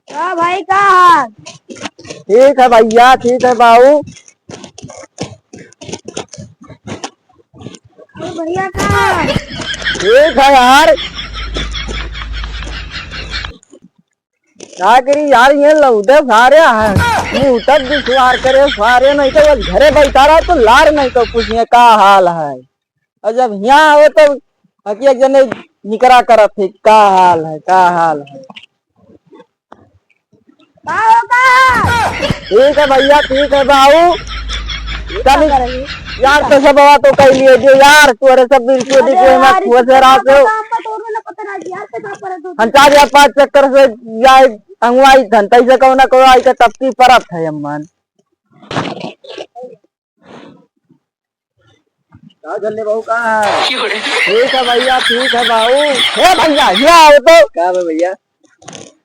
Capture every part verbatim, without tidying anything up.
का भाई, का हाल? ठीक है भैया, ठीक है बाबू। अरे भैया, का हाल? ठीक है यार। का करी यार, ये लौदे सारे हैं, मुँह तक दुश्वार करे सारे, नहीं तो बस घरे बैठा रहा तो लार नहीं तो पूछिए का हाल है। और जब यहाँ आवे तो हकी एक जने निकरा करत है, का हाल है, का हाल है। का हो, का? ठीक है भैया, ठीक है बाबू। का चल करे? यार, तो सब बात तो कह लिए जो यार, तोरे सब बिरचोदी अरे को ना यार, कुआ से रात हो। हम तो तोरो ना पता ना यार, से का परत हो? हम चार या पाँच चक्कर से जाए अंगवाई थन, तैसे कहो ना कहो आई के तपती परत है अम्मन। का झल्ले बाबू, का है? ठीक है भैया, ठीक है बाबू। हे भैया, यहाँ आओ तो। का बे भैया?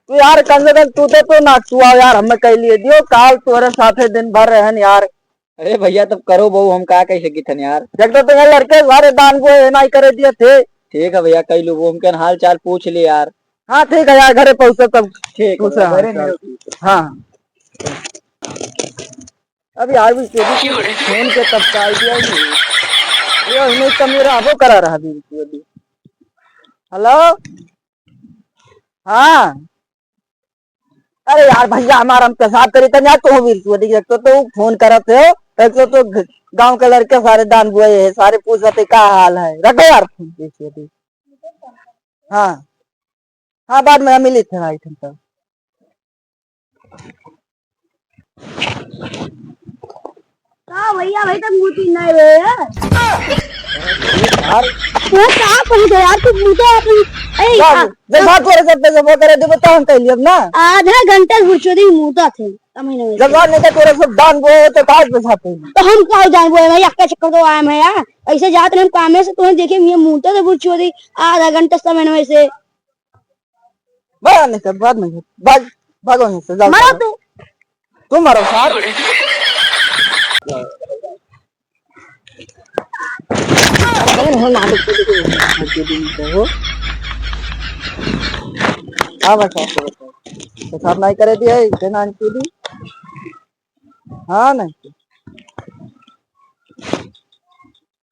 तू यार कम से कम तू तो, तो ना तू आओ यार, हमें कह लिए दियो, काल तोरे साथे दिन भर रहन यार। अरे भैया, तब करो बहू, हम का कह सकी थन यार। देख तो तुम्हें लड़के सारे दान को ये नहीं करे दिए थे। ठीक है भैया, कह लो, वो हमके हाल चाल पूछ ले यार। हाँ ठीक है यार, घरे पहुँचो तब। ठीक है पूछ भैया, रहा घरे हूँ। नहीं होती। हाँ। अब यार भी तेरी फोन के तब का आइडिया नहीं। ये नहीं तो मेरा अबो करा रहा भी अभी। हेलो, हाँ। अरे यार भैया, हमारा हम पेशाब करी तन यार, तो भी तू देख तो, तो फोन करत हो, एक तो, तो ग-, गांव के लड़के सारे दान बुए है, सारे पूछत है का हाल है। रखो यार फोन पे से। हाँ। हाँ, बाद में हम मिली थे भाई, ठीक है। का भैया, भाई तक मूती नहीं हुए यार। यार। तू का कही दे यार, तू मूते अपन, ए, जा, आ, जा, जा, तोरे सब पे जमा करे, दे बता, हम कह लिया ना। आधा घंटा घुसोदी मूता थे, तमही नहीं। जब बात नहीं था, तोरे सब दान वो तो काज पे जाते हैं। तो हम का जान वो है भाई, अक्का चक्कर तो आया है यार। ऐसे जात रहे हम कामे से, तुम्हें देखे, ये मूता थे घुसोदी, आधा घंटा समय में से। भाग नहीं कर, बाद में कर। भाग, भागो नहीं से, जाओ, मरो जाओ। तू। तू मरो सार। अरे हो ना, देखो, देखो, देखो, देखो। हाँ, बस, बस, बस। तो साफ नहीं करे दिया, इसे ना आने के लिए। हाँ, नहीं।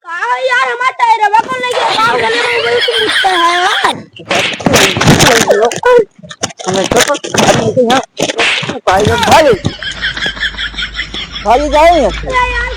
का है यार, हमार टायरवा कौन लेके गाँव गली में उबे तू मुझसे है यार? हमें तो, तो, अरे, यहाँ, भाई, भाई, भाई, जाओ यहाँ से। अरे यार,